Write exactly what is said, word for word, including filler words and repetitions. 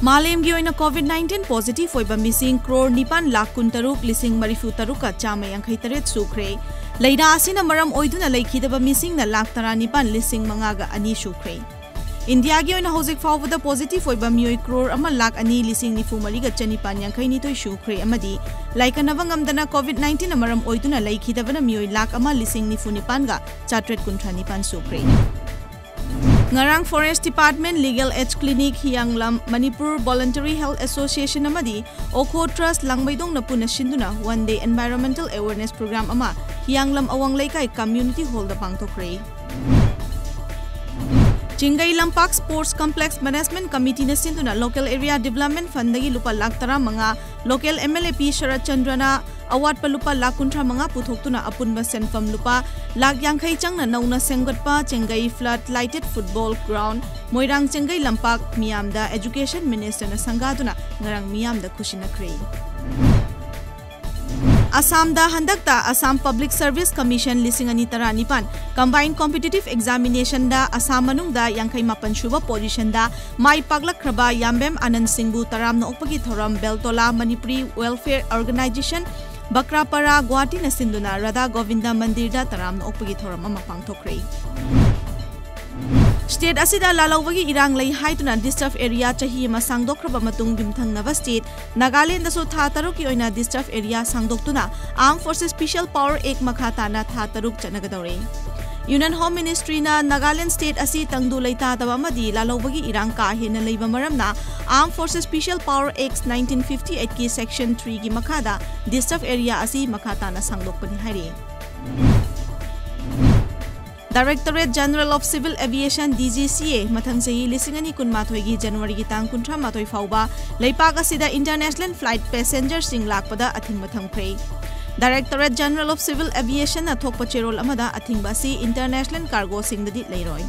ꯃꯥꯂꯦꯝꯒꯤ ꯑꯣꯏꯅ COVID nineteen positive ꯑꯣꯏꯕ ꯃꯤꯁꯤꯡ ꯀ꯭ꯔꯣꯔ ꯅꯤꯄꯥꯟ ꯂꯥꯈ ꯀꯨꯟꯇꯔꯨꯛ ꯂꯤꯁꯤꯡ ꯃꯔꯤꯐꯨ ꯇꯔꯨꯛꯀ ꯆꯥꯝꯃ ꯌꯥꯡꯈꯩ ꯇꯔꯦꯠ ꯁꯨꯈ꯭ꯔꯦ꯫ ꯂꯥꯏꯅꯥ ꯑꯁꯤꯅ ꯃꯔꯝ ꯑꯣꯏꯗꯨꯅ ꯂꯩꯈꯤꯗꯕ ꯃꯤꯁꯤꯡꯅ ꯂꯥꯈ ꯇꯔꯥꯅꯤꯄꯥꯟ ꯂꯤꯁꯤꯡ ꯃꯉꯥꯒ ꯑꯅꯤ ꯁꯨꯈ꯭ꯔꯦ꯫ ꯏꯟꯗꯤꯌꯥꯒꯤ ꯑꯣꯏꯅ ꯍꯧꯖꯤꯛ ꯐꯥꯎꯕꯗ positive ꯑꯣꯏꯕ ꯃꯤꯑꯣꯏ ꯀ꯭ꯔꯣꯔ ꯑꯃ ꯂꯥꯈ ꯑꯅꯤ ꯂꯤꯁꯤꯡ ꯅꯤꯐꯨ ꯃꯔꯤꯒ ꯆꯅꯤꯄꯥꯟ ꯌꯥꯡꯈꯩ ꯅꯤꯊꯣꯏ ꯁꯨꯈ꯭ꯔꯦ ꯑꯃꯗꯤ ꯂꯥꯏꯀꯠꯅꯕ ꯉꯝꯗꯅ COVID nineteen ꯅ ꯃꯔꯝ ꯑꯣꯏꯗꯨꯅ ꯂꯩꯈꯤꯗꯕꯅ ꯃꯤꯑꯣꯏ ꯂꯥꯈ ꯑꯃ ꯂꯤꯁꯤꯡ ꯅꯤꯐꯨ ꯅꯤꯄꯥꯟꯒ ꯆꯥꯇ꯭ꯔꯦꯠ ꯀꯨꯟꯊ꯭ꯔꯥ ꯅꯤꯄꯥꯟ ꯁꯨꯈ꯭ꯔꯦ꯫ ꯉꯔꯥꯡ Forest Department Legal Aid Clinic ꯍꯤꯌꯥꯡꯂꯝ Manipur Voluntary Health Association ꯑꯃꯗꯤ ꯑꯣꯈꯣ Trust ꯂꯥꯡꯃꯩꯗꯣꯡꯅ ꯄꯨꯟꯅ ꯁꯤꯟꯗꯨꯅ One Day Environmental Awareness Program ꯑꯃ ꯍꯤꯌꯥꯡꯂꯝ ꯑꯋꯥꯡ ꯂꯩꯀꯥꯏ Community Hall ꯗ ꯄꯥꯡꯊꯣꯛꯈ꯭ꯔꯦ꯫ ꯆꯤꯡꯒꯩ ꯂꯝꯄꯥꯛ Sports Complex Management Committee ꯅ ꯁꯤꯟꯗꯨꯅ Local Area Development Fund ꯗꯒꯤ ꯂꯨꯄꯥ ꯂꯥꯈ ꯇꯔꯥꯃꯉꯥ, Local MLA ꯄꯤ ꯁꯔꯠ ꯆꯟꯗ꯭ꯔꯅ ꯑꯋꯥꯠꯄ ꯂꯨꯄꯥ ꯂꯥꯈ ꯀꯨꯟꯊ꯭ꯔꯥ ꯃꯉꯥ ꯄꯨꯊꯣꯛꯇꯨꯅ ꯑꯄꯨꯟꯕ ꯁꯦꯟꯐꯝ ꯂꯨꯄꯥ ꯂꯥꯈ ꯌꯥꯡꯈꯩ ꯆꯪꯅ ꯅꯧꯅ ꯁꯦꯝꯒꯠꯄ ꯆꯦꯡꯒꯩ Flood Lighted Football Ground, ꯃꯣꯏꯔꯥꯡ ꯆꯦꯡꯒꯩ ꯂꯝꯄꯥꯛ ꯃꯤꯌꯥꯝꯗ Education Minister ꯅ ꯁꯪꯒꯥꯗꯨꯅ ꯉꯔꯥꯡ ꯃꯤꯌꯥꯝꯗ ꯈꯨꯠꯁꯤꯟꯅꯈ꯭ꯔꯦ꯫ ꯑꯁꯥꯝꯗ ꯍꯟꯗꯛꯇ Assam Public Service Commission ꯂꯤꯁꯤꯡ ꯑꯅꯤ ꯇꯔꯥꯅꯤꯄꯥꯟ Combined Competitive Examination ꯗ ꯑꯁꯥꯝ ꯃꯅꯨꯡꯗ ꯌꯥꯡꯈꯩ ꯃꯥꯄꯟ ꯁꯨꯕ position ꯗ ꯃꯥꯏ ꯄꯥꯛꯂꯛꯈ꯭ꯔꯕ ꯌꯥꯝꯕꯦꯝ ꯑꯥꯅꯟꯗ ꯁꯤꯡꯕꯨ ꯇꯔꯥꯝꯅ ꯑꯣꯛꯄꯒꯤ ꯊꯧꯔꯝ ꯕꯦꯜꯇꯣꯂꯥ Manipuri Welfare Organization, ꯕꯀ꯭ꯔꯥꯄꯥꯔꯥ, ꯒꯨꯋꯥꯍꯥꯇꯤꯅ ꯁꯤꯟꯗꯨꯅ ꯔꯥꯙꯥ ꯒꯣꯕꯤꯟꯗ ꯃꯟꯗꯤꯔꯗ ꯇꯔꯥꯝꯅ ꯑꯣꯛꯄꯒꯤ ꯊꯧꯔꯝ ꯑꯃ ꯄꯥꯡꯊꯣꯛꯈ꯭ꯔꯦ꯫ State ꯑꯁꯤꯗ ꯂꯥꯜꯍꯧꯕꯒꯤ ꯏꯔꯥꯡ ꯂꯩ ꯍꯥꯏꯗꯨꯅ disturb area ꯆꯍꯤ ꯑꯃ ꯁꯥꯡꯗꯣꯛꯈ꯭ꯔꯕ ꯃꯇꯨꯡ ꯌꯨꯝꯊꯪꯅꯕ state ꯅꯥꯒꯥꯂꯦꯟꯗꯁꯨ ꯊꯥ ꯇꯔꯨꯛꯀꯤ ꯑꯣꯏꯅ disturb area ꯁꯥꯡꯗꯣꯛꯇꯨꯅ Armed Forces Special Power Act ꯃꯈꯥ ꯇꯥꯅ ꯊꯥ ꯇꯔꯨꯛ ꯆꯠꯅꯒꯗꯧꯔꯦ꯫ Union Home Ministry ꯅ ꯅꯥꯒꯥꯂꯦꯟ state ꯑꯁꯤ ꯇꯪꯗꯨ ꯂꯩꯇꯥꯗꯕ ꯑꯃꯗꯤ ꯂꯥꯜꯍꯧꯕꯒꯤ ꯏꯔꯥꯡ ꯀꯥ ꯍꯦꯟꯅ ꯂꯩꯕ ꯃꯔꯝꯅ Armed Forces Special Power Act nineteen fifty eight ꯀꯤ section three ꯒꯤ ꯃꯈꯥꯗ disturb area ꯑꯁꯤ ꯃꯈꯥ ꯇꯥꯅ ꯁꯥꯡꯗꯣꯛꯄꯅꯤ ꯍꯥꯏꯔꯤ꯫ Directorate General of Civil Aviation, DGCA, ꯃꯊꯪ ꯆꯍꯤ ꯂꯤꯁꯤꯡ ꯑꯅꯤ ꯀꯨꯟꯃꯥꯊꯣꯏꯒꯤ January ꯒꯤ ꯇꯥꯡ ꯀꯨꯟꯊ꯭ꯔꯥ ꯃꯥꯊꯣꯏ ꯐꯥꯎꯕ ꯂꯩꯄꯥꯛ ꯑꯁꯤꯗ international flight passenger ꯁꯤꯡ ꯂꯥꯛꯄꯗ ꯑꯊꯤꯡꯕ ꯊꯝꯈ꯭ꯔꯦ꯫ Directorate General of Civil Aviation ꯅ ꯊꯣꯛꯄ ꯆꯦꯔꯣꯜ ꯑꯃꯗ ꯑꯊꯤꯡꯕ ꯑꯁꯤ international cargo ꯁꯤꯡꯗꯗꯤ ꯂꯩꯔꯣꯏ꯫